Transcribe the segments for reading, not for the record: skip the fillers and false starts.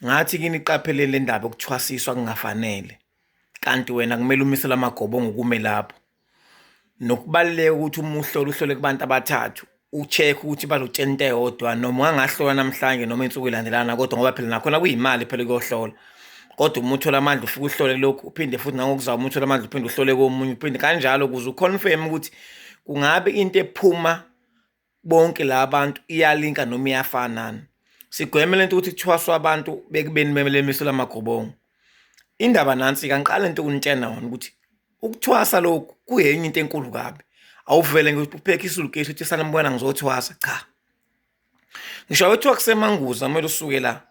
Ngathi kini iqaphelele le ndaba yokuthwasiswa kungafanele, kanti wena kumele umisele amagobongo ukume lapho. Nokubaluleka ukuthi uma uhlola uhlole kubantu abathathu, u-check ukuthi bazokutshela into eyodwa noma ungangahlola namhlanje noma iy'nsuku ey'landelana kodwa ngoba phela nakhona kuyimali phela ukuyohlola. Kodwa uma uthola amandla ufike uhlole kulokhu uphinde futhi nangokuzayo uma uthola amandla uphinde uhlole komunye uphinde kanjalo ukuze u-confirm ukuthi kungabe into ephuma bonke la bantu iyalinka noma iyafanana. Sigweme lento ukuthi kuthwaswa abantu bekubeni bemele lamagobongo. Indaba nansi-ke angiqale into ukunitshena wona ukuthi ukuthwasa lokhu kuyenye into enkulu kabi. Awuvele nje uphekhe isulukesi uthi sanibona ngizothwasa, cha. Ngisho kuthiwa kusemanguza kumele usuke la,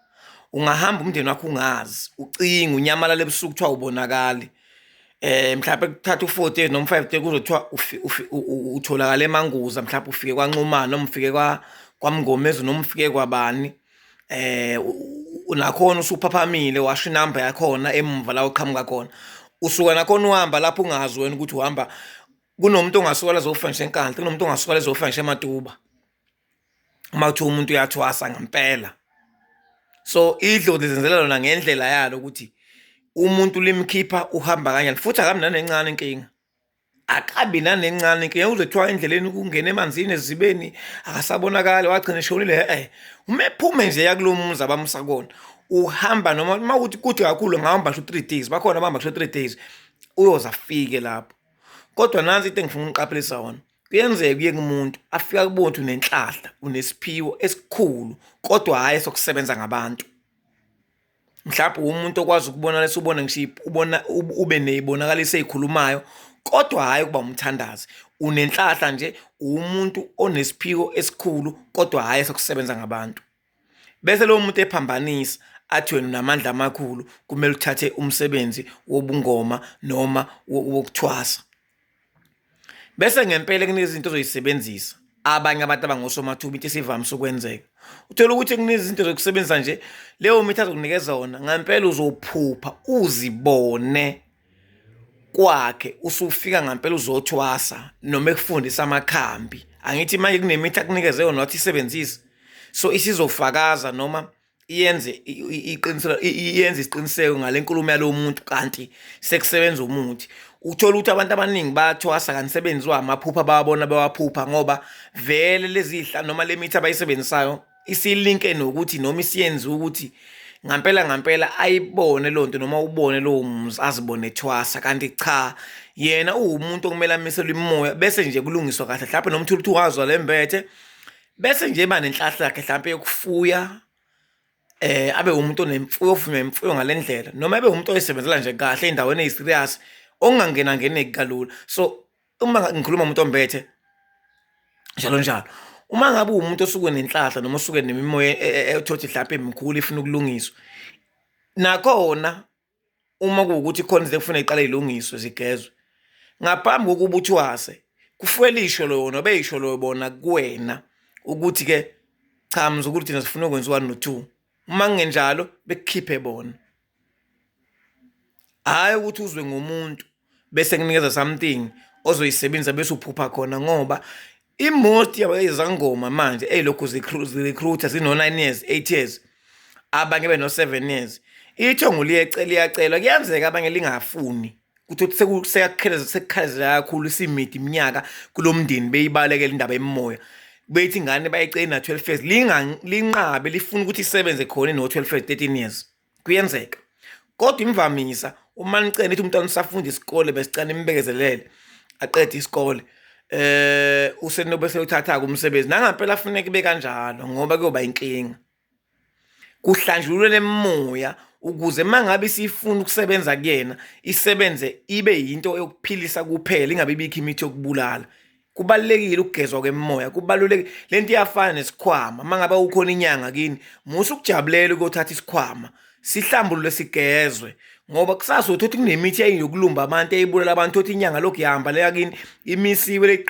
ungahamba umndeni wakho ungazi, ucinge unyamalale ebusuku kuthiwa awubonakali. Mhlawumbe kuthatha u-four days noma u-five days kuzothiwa utholakala eManguza, mhlawumbe ufike kwaNxumalo noma ufike kwaMngomezulu noma ufike kwabani. Nakhona usuphaphamile washo inamba yakhona emumva la oqhamuka khona. Usuka nakhona uhamba lapho ungazi wena ukuthi uhamba, kunomuntu ongasuka la ezofika ngisho eNkandla, kunomuntu ongasuka la ezofika ngisho eMatuba. Uma kuthiwa umuntu uyathwasa ngempela. So idlozi lizenzela lona ngendlela yalo ukuthi umuntu limkhipha uhamba kanjani futhi akabi nanencane inkinga. Akabi nanencane inkinga uze kuthiwa endleleni kungena emanzini ezibeni akasabonakali wagcina eshonile e-e. Uma ephume nje eya kulo muzi abamusa kuwona uhamba noma uma kuthi kude kakhulu angahamba ngisho u-three days, bakhona abahamba ngisho u-three days uyoze afike lapho. Kodwa nansi into engifuna ukuniqaphelisa yona, kuyenzeka uye kumuntu afike akubone ukuthi unenhlahla, unesiphiwo esikhulu kodwa hhayi esokusebenza ngabantu. Mhlawumbe uwumuntu okwazi ukubonalisa ubone ngisho ubona ube ney'bonakaliso ey'khulumayo kodwa hhayi ukuba umthandazi. Unenhlahla nje, uwumuntu onesiphiwo esikhulu kodwa hhayi esokusebenza ngabantu. Bese lowo muntu ephambanisa athi wena unamandla amakhulu kumele uthathe umsebenzi wobungoma noma wokuthwasa. Bese ngempela kunezinto izinto ozoyisebenzisa abanye abantu abangosomathuba into esivamise ukwenzeka. Uthole ukuthi kunezinto zokusebenzisa nje leyo mithi azokunikeza wona ngempela uzophupha uzibone kwakhe usufika ngampela uzothwasa noma ekufundisa amakhambi. Angithi manje kunemithi akunikeze yona wathi isebenzise, so isizofakaza noma iyenze iqiniso iyenze isiqiniseko ngale nkulumo yalowo muntu kanti sekusebenza umuthi. Uthola ukuthi abantu abaningi bayathwasa kanti sebenziwa amaphupho abawabona bewaphupha ngoba vele lezi noma le mithi abayisebenzisayo isilinke nokuthi noma isiyenze ukuthi ngampela ngampela ayibone leyo nto noma ubone lowo muzi azibone ethwasa kanti cha yena uwumuntu okumele amiselwe imimoya bese nje kulungiswa kahle mhlawumbe noma uthole ukuthi wazwa le mbethe bese nje eba nenhlahla yakhe mhlawumbe yokufuya abe umuntu onemfuyo ovunywa imfuyo ngale ndlela noma ebe umuntu oyisebenzela nje kahle ey'ndaweni eyi-serious okungangena ngeneki kalula. So uma ngikhuluma umuntu ombethe njalo njalo, uma ngabe uwumuntu osuke nenhlahla noma osuke nemimoya ethothi hlampe mikhulu ifuna ukulungiswa, nakhona uma kuwukuthi khona izinto ekufuneka ziqale zilungiswe zigezwe, ngaphambi kokuba uthwase kufuke lisho lona beyisho lo bona kuwena ukuthi-ke cha mzukulu thina sifuna ukwenza u-one no-two, uma kungenjalo bekukhiphe bona. Hhayi ukuthi uzwe ngomuntu bese kunikeza something ozoyisebenzisa bese uphupha khona ngoba i-most yezangoma manje ey'lokhu zi-recruit-a zino-nine years, eight years, abanye beno-seven years, ithongo liyacelwa kuyenzeka abanye lingafuni kuthi sekukhalezela kakhulu isimidi iminyaka kulo mndeni beyibalekela indaba yemimoya bethi ingane bayicele na-twelve years linqabe lifuna ukuthi isebenze khona ino-twelve years, 13 years. Kuyenzeka kodwa imvamisa uma nicela nithi umntwana usafunda isikole besicela nimbekezelele aqede isikole usenobe sewuthatha-ke umsebenzi nangampela funeka ibe kanjalo ngoba kuyoba inkinga. Kuhlanjululwe lemimoya ukuze uma ngabe isifuna ukusebenza kuyena isebenze ibe yinto yokuphilisa kuphela ingabe ibikho imithi yokubulala. Kubalulekile ukugezwa kwemimoya, kubalulekile. Le nto iyafana nesikhwama, uma ngabe kukhona inyanga kini, musa ukujabulela ukuyothatha isikhwama, sihlambulule sigezwe ngoba kusasa uthole ukuthi kunemithi eyokulumba abantu eyibulala abantu, uthole ukuthi inyanga lokhu ihamba leya kini imisiwe le.